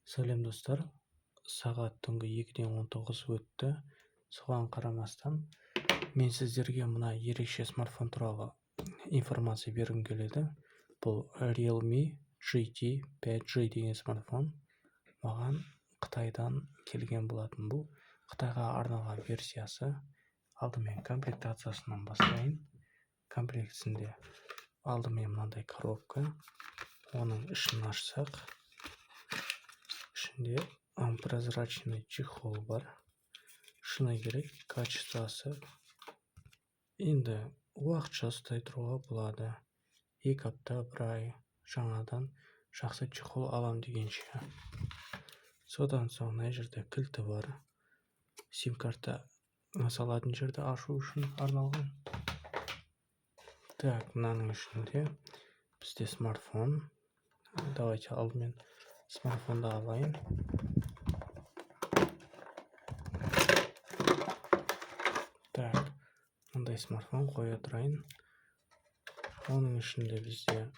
Сәлем, достар! Сағат түнгі 2:19 өтті. Соған қарамастан мен сіздерге мына ерекше смартфон туралы информация бергім келеді. Бұл Realme GT 5G деген смартфон маған Қытайдан келген болатын. Бұл Қытайға арналған версиясы. Алдымен комплектациясынан бастайын. Комплектісінде алдымен мынандай коробка. Оның ішін ашсақ, ішінде прозрачный чехол бар. Шыны керек, качествосы енді уақытша ұстай тұруға болады, 2 апта, бір ай, жаңадан жақсы чехол алам дегенше. Содан соң мына жерде кілті бар, сим карта салатын жерді ашу үшін арналған. Так, мынаның ішінде бізде смартфон. Давайте алдымен смартфонды алайын. Так, мындай смартфон қоя тұрайын. Оның ішінде бізде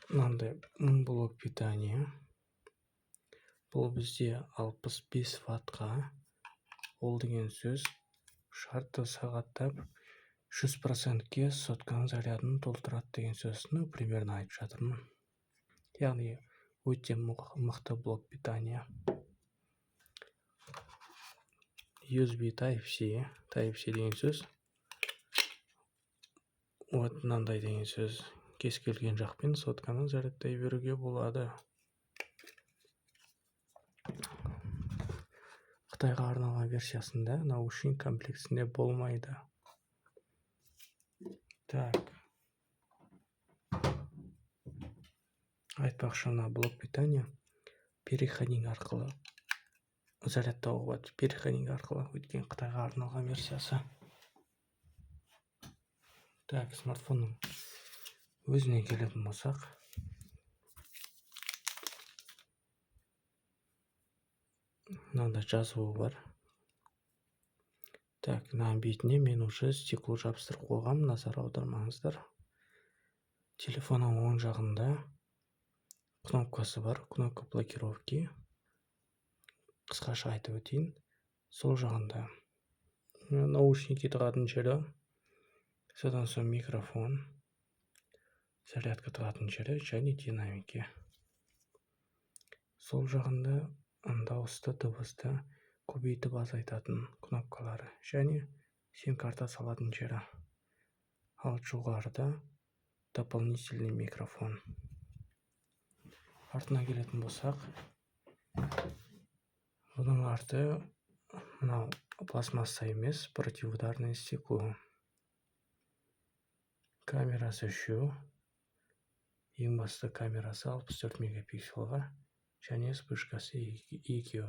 мынандай блок питания. Бұл бізде 65 ваттқа. Ол деген сөз, жарты сағаттап 100%-ке сотканың зарядын толтырады деген сөз. Ну, примерно айтып жатырмын. Яғни өте мықты блок питания. USB Type-C. Type-C деген сөз вот мынандай деген сөз. Кез келген жақпен сотканы зарядтай беруге болады. Қытайға арналған версиясында наушник комплектісінде болмайды. Так, айтпақшы, мына блок питания переходник арқылы зарядтауға болады, переходник арқылы, өйткені Қытайға арналған версиясы. Так, смартфонның өзіне келетін болсақ, мынандай жазуы бар. Так, мына бетіне мен уже стекло жабыстырып қойғанмын, назар аудармаңыздар. Телефонның оң жағында кнопкасы бар, кнопка блокировки. Қысқаша айтып өтейін. Сол жағында наушники тығатын жері, содан соң микрофон, зарядка тығатын жері және динамики. Сол жағында дауысты, дыбысты көбейтіп, азайтатын кнопкалары және сим карта салатын жері. Ал жоғарыда дополнительный микрофон. Артына келетін болсақ, бұның арты мынау пластмасса емес, противоударное стекло. Камерасы үшеу. Ең басты камерасы 64 мегапикселға және вспышкасы екеу.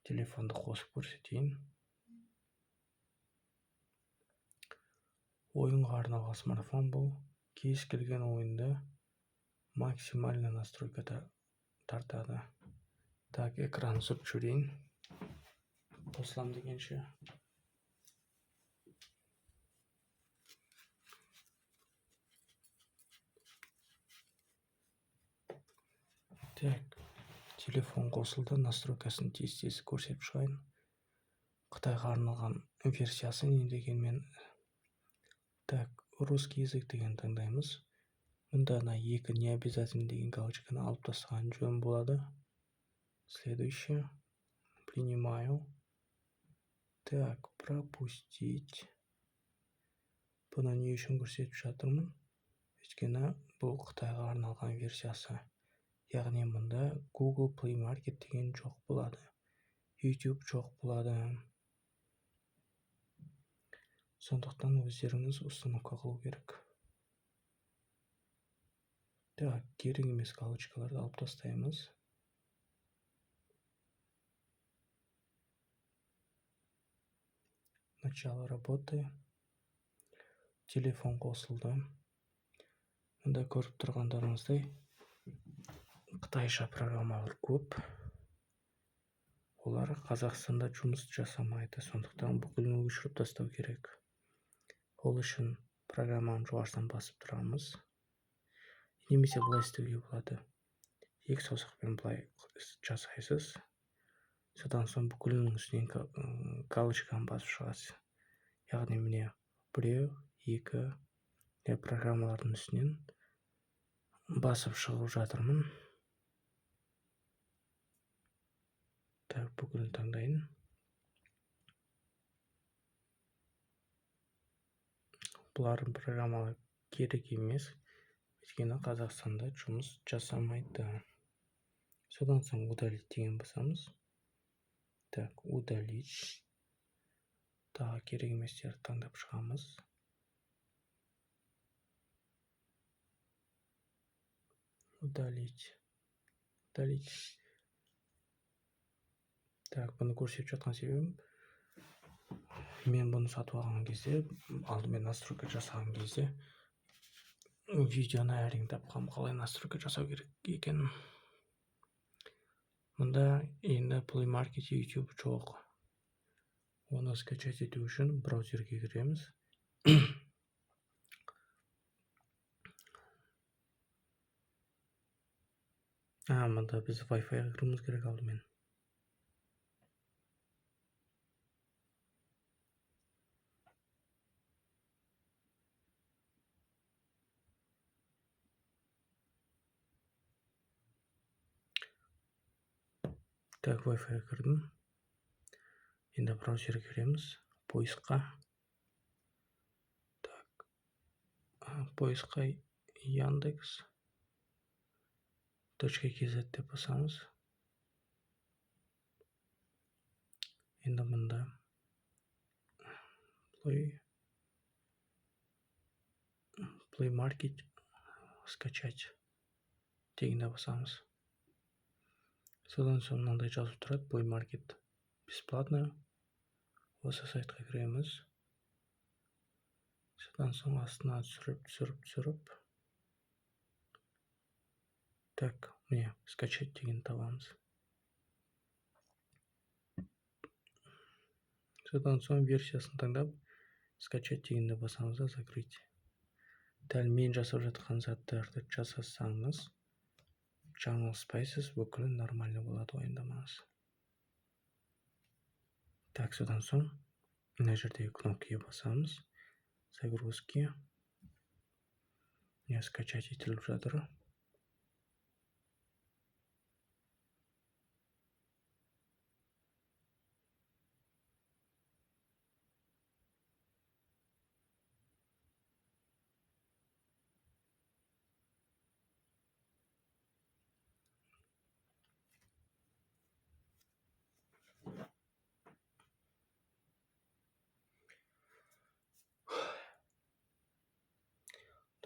Телефонды қосып көрсетейін. Ойынға арналған смартфон бұл. Кез келген ойынды максимальный настройкада тартады. Так, экран сүртіп жіберейін қосылам дегенше. Так, телефон қосылды. Настройкасын тез тез көрсетіп шығайын. Қытайға арналған версиясы не дегенмен. Так, русский язык деген таңдаймыз. Мұнда ана екі не обязательно деген галочканы алып тастаған жөн болады. Следующее. Принимаю. Так, пропустить. Бұны не үшін көрсетіп жатырмын? Өйткені бұл Қытайға арналған версиясы, яғни мұнда Google Play Market деген жоқ болады, YouTube жоқ болады. Сондықтан өздеріңіз установка қылу керек. Так, керек емес галочкаларды алып тастаймыз. Начало работы. Телефон қосылды. Мұнда көріп тұрғандарыңыздай, қытайша программалар көп. Олар Қазақстанда жұмыс жасамайды, сондықтан бүкілін өшіріп тастау керек. Ол үшін программаның жоғарысынан басып тұрамыз немесе былай істеуге болады. Екі саусақпен былай жасайсыз. Содан соң бүкілінің үстінен галочканы басып шығасыз. Яғни міне 1, 2 программалардың үстінен басып шығып жатырмын. Так, бүкілін таңдайын. Бұлардың программалары керек емес, өйткені Қазақстанда жұмыс жасамайды. Содан соң удалить деген басамыз. Так, удалить. Тағы керек еместерді таңдап шығамыз. Удалить. Удалить. Так, бұны көрсетіп жатқан себебім, мен бұны сатып алған кезде, алдымен настройка жасаған кезде видеоны әрең тапқанмын, қалай настройка жасау керек екенін. Мұнда енді Play Market YouTube жоқ. Оны скачать ету үшін браузерге кіреміз. Мұнда біз Wi-Fi-ға кіруіміз керек алдымен. Так, Wi-Fi-ға кірдім. Енді браузерге кіреміз, поискқа. Так, поискқа Яндекс .kz деп басамыз. Енді мұнда Play Market скачать дегенді басамыз. Содан соң мынандай жазып тұрады, Play Market бесплатно. Осы сайтқа кіреміз. Содан соң астына түсіріп, Так, міне скачать деген табамыз. Содан соң версиясын таңдап, скачать дегенді басамыз да закрыть. Дәл мен жасап жатқан заттарды жасасаңыз, жаңылыспайсыз, бүкілі нормально болады, уайымдамаңыз. Так, содан соң мына жердегі кнопкаға басамыз. Загрузки. Міне скачать етіліп жатыр.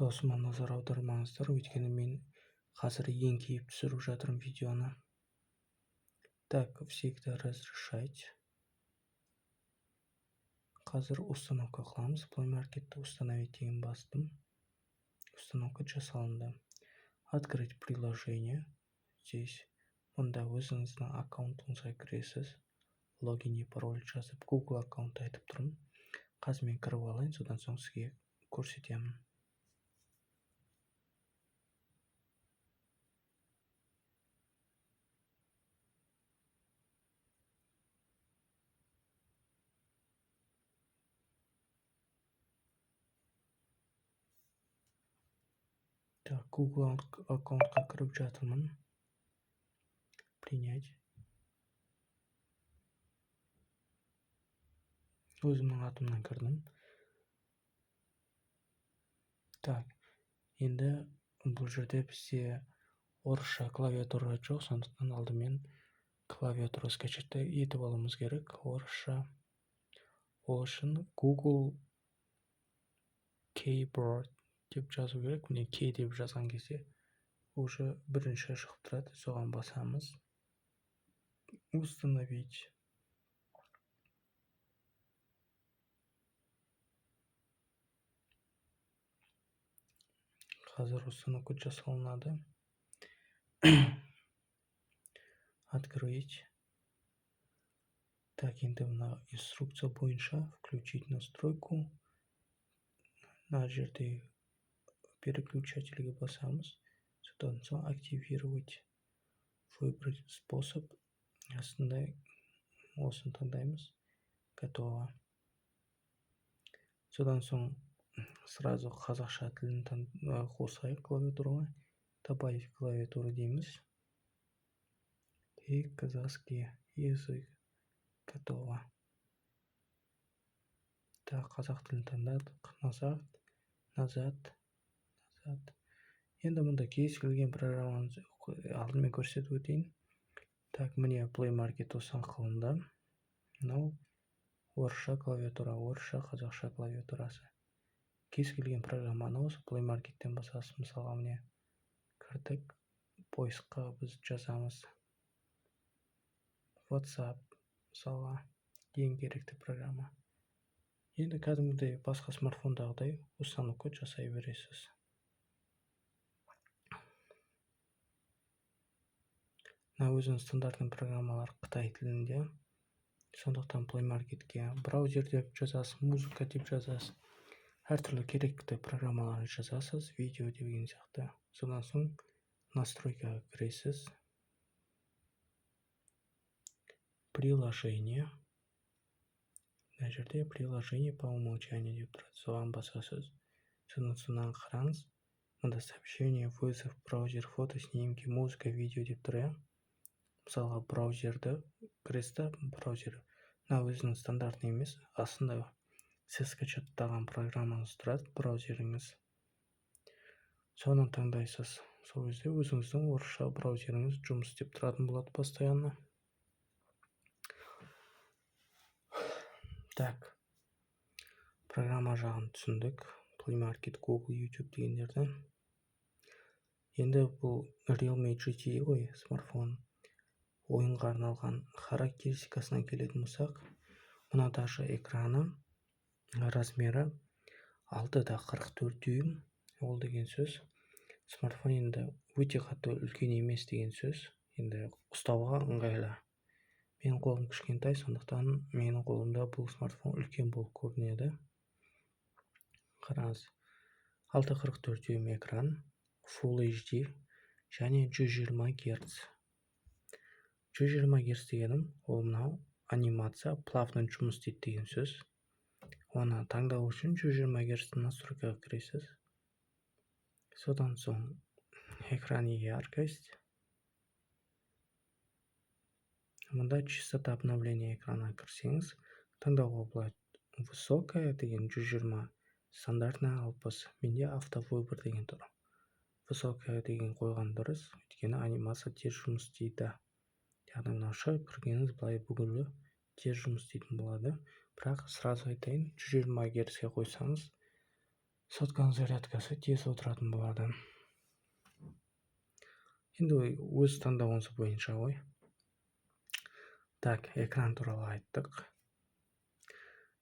Досыма назар аудармаңыздар, өйткені мен қазір еңкейіп түсіріп жатырмын видеоны. Так, всегда разрешать. Қазір установка қыламыз. Play Market'ті установить деген бастым. Установка жасалынды. Открыть приложение. Здесь мұнда өзіңіздің аккаунтыңызға кіресіз. Логин и пароль жазып, Google аккаунт айтып тұрмын. Қазір мен кіріп алайын, содан соң сізге көрсетемін. Так, Google аккаунтқа кіріп жатырмын. Принять. Өзімнің атымнан кірдім. Так, енді бұл жерде бізде орысша клавиатура жоқ, сондықтан алдымен клавиатура скачать етіп алуымыз керек орысша. Ол үшін Google Keyboard деп жазу керек. Міне K деп жазған кезде уже бірінші шығып тұрады, соған басамыз. Установить. Қазір установка жасалынады. Открыть. Так, енді мына инструкция бойынша включить настройку. Мына жерде переключательге басамыз. Содан соң активировать. Выбрать способ. Астында осыны таңдаймыз. Готово. Содан соң сразу қазақша тілін қосайық клавиатураға. Добавить клавиатуру дейміз. И казахский язык. Готово. Так, қазақ тілін таңдадық. Назад, назад, назад. Енді мұнда кез келген программаны алдымен көрсетіп өтейін. Так, міне Play Market осы арқылында. Мынау орысша клавиатура, орысша, қазақша клавиатурасы. Кез келген программаны осы Play Market'тен басасыз. Мысалға, міне кірдік, поискқа біз жазамыз WhatsApp, мысалға, ең керекті программа. Енді кәдімгідей басқа смартфондағыдай установка жасай бересіз. Мына өзінің стандартный программалар қытай тілінде. Сондықтан Play Marketке браузер деп жазасыз, музыка деп жазасыз. Әртүрлі керекті программаларды жазасыз, видео деген сияқты. Содан соң настройкаға кіресіз. Приложение. Мына жерде приложение по умолчанию деп тұрады. Соған басасыз. Содан соң қараңыз. Мында сообщение, вызов, браузер, фото, снимки, музыка, видео деп тұр, иә. Мысалға, браузерді кіресіз да, браузер мына өзінің стандартный емес, астында сіз скачаттаған программаңыз тұрады, браузеріңіз. Соны таңдайсыз. Сол кезде өзіңіздің орысша браузеріңіз жұмыс істеп тұратын болады постоянно. Так, программа жағын түсіндік. Play Market, Google, YouTube дегендерді. Енді бұл Realme GT ғой смартфон. Ойынға арналған. Характеристикасына келетін болсақ, мына даже экраны размері 6,44 дюйм. Ол деген сөз смартфон енді өте қатты үлкен емес деген сөз. Енді ұстауға ыңғайлы. Менің қолым кішкентай, сондықтан менің қолымда бұл смартфон үлкен болып көрінеді. Қараңыз, 6,44 дюйм экран, Full HD және 120 Гц. 120 Гц дегенім ол мынау анимация плавно жұмыс істейді деген сөз. Оны таңдау үшін 120 Гц настройкаға кіресіз. Содан соң экран и яркость. Мұнда частота обновления экрана кірсеңіз, таңдауға болады. Высокая деген 120, стандартная 60. Менде автовыбор деген тұр. Высокая деген қойған дұрыс, өйткені анимация тез жұмыс істейді. Яғни мынау шығып кіргеніңіз былай бүгілі тез жұмыс істейтін болады. Бірақ сразу айтайын, 120 Гцке қойсаңыз, сотканың зарядкасы тез отыратын болады. Енді өз таңдауыңыз бойынша ғой. Так, экран туралы айттық.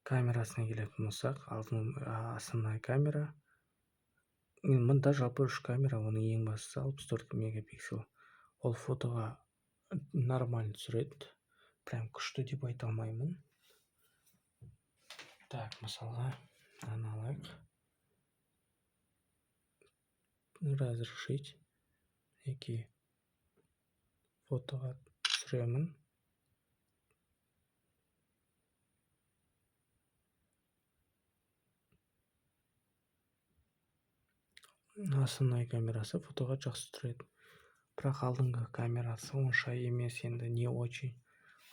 Камерасына келетін болсақ, основная камера. Мында жалпы 3 камера, оның ең бастысы 64 мегапиксель. Ол фотоға нормально түсіреді. Прям күшті деп айта алмаймын. Так, мысалға, мынаны алайық. Разрешить. Мінекей фотоға түсіремін. Основной камерасы фотоға жақсы түсіреді. Бірақ алдыңғы камерасы онша емес, енді не очень.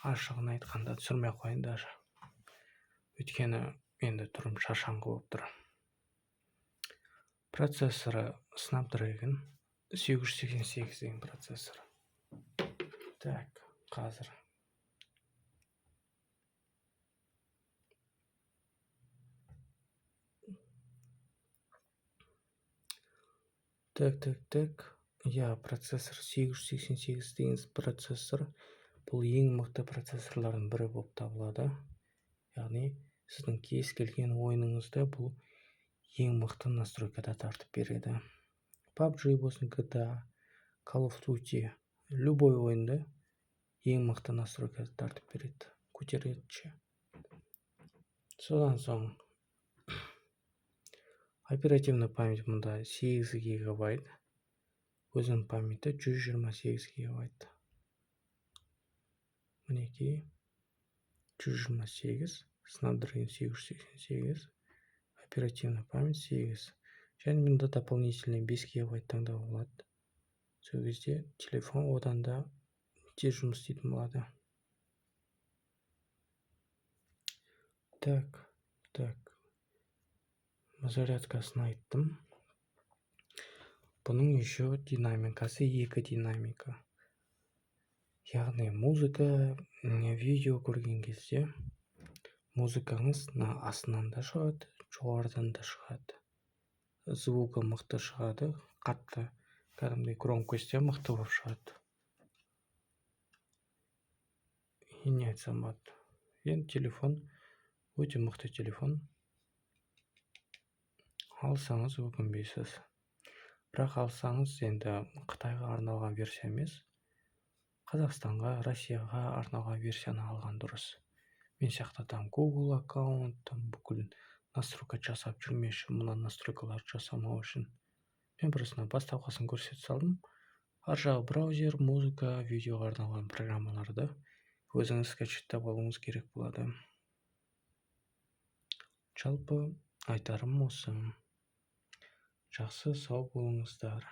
Ашығын айтқанда түсірмей ақ қояйын даже. Өйткені енді түрім шаршаңқы болып тұр. Процессоры Snapdragon 888 деген процессор. Так, қазір. Так, так, так. Иә, процессор 888 деген процессор. Бұл ең мықты процессорлардың бірі болып табылады. Яғни сіздің кез келген ойыныңызды бұл ең мықты настройкада тартып береді. PUBG болсын, GTA, Call of Duty, любой ойынды ең мықты настройкада тартып береді, көтереді. Содан соң оперативный память мұнда 8 гигабайт, өзінің памяті 128 гигабайт. Мінекей, 128, Snapdragon 888, оперативная память 8 және мұнда дополнительный 5 гигабайт таңдауға болады. Сол кезде телефон одан да тез жұмыс істейтін болады. Так, так, зарядкасын айттым. Бұның еще динамикасы, екі динамика, яғни музыка, видео көрген кезде музыкаңыз мына астынан да шығады, жоғарыдан да шығады, звугы мықты шығады, қатты, кәдімгідей громкости мықты болып шығады. Не айтсам болады енді, телефон өте мықты телефон, алсаңыз, өкінбейсіз. Бірақ алсаңыз, енді Қытайға арналған версия емес, Қазақстанға, Россияға арналған версияны алған дұрыс. Мен сияқты там Google аккаунт, там бүкіл настройка жасап жүрмес үшін, мына настройкаларды жасамау үшін мен просто бастапқысын көрсете салдым. Ар жағы браузер, музыка, видеоға арналған программаларды өзіңіз скачаттап алуыңыз керек болады. Жалпы айтарым осы. Жақсы, сау болыңыздар.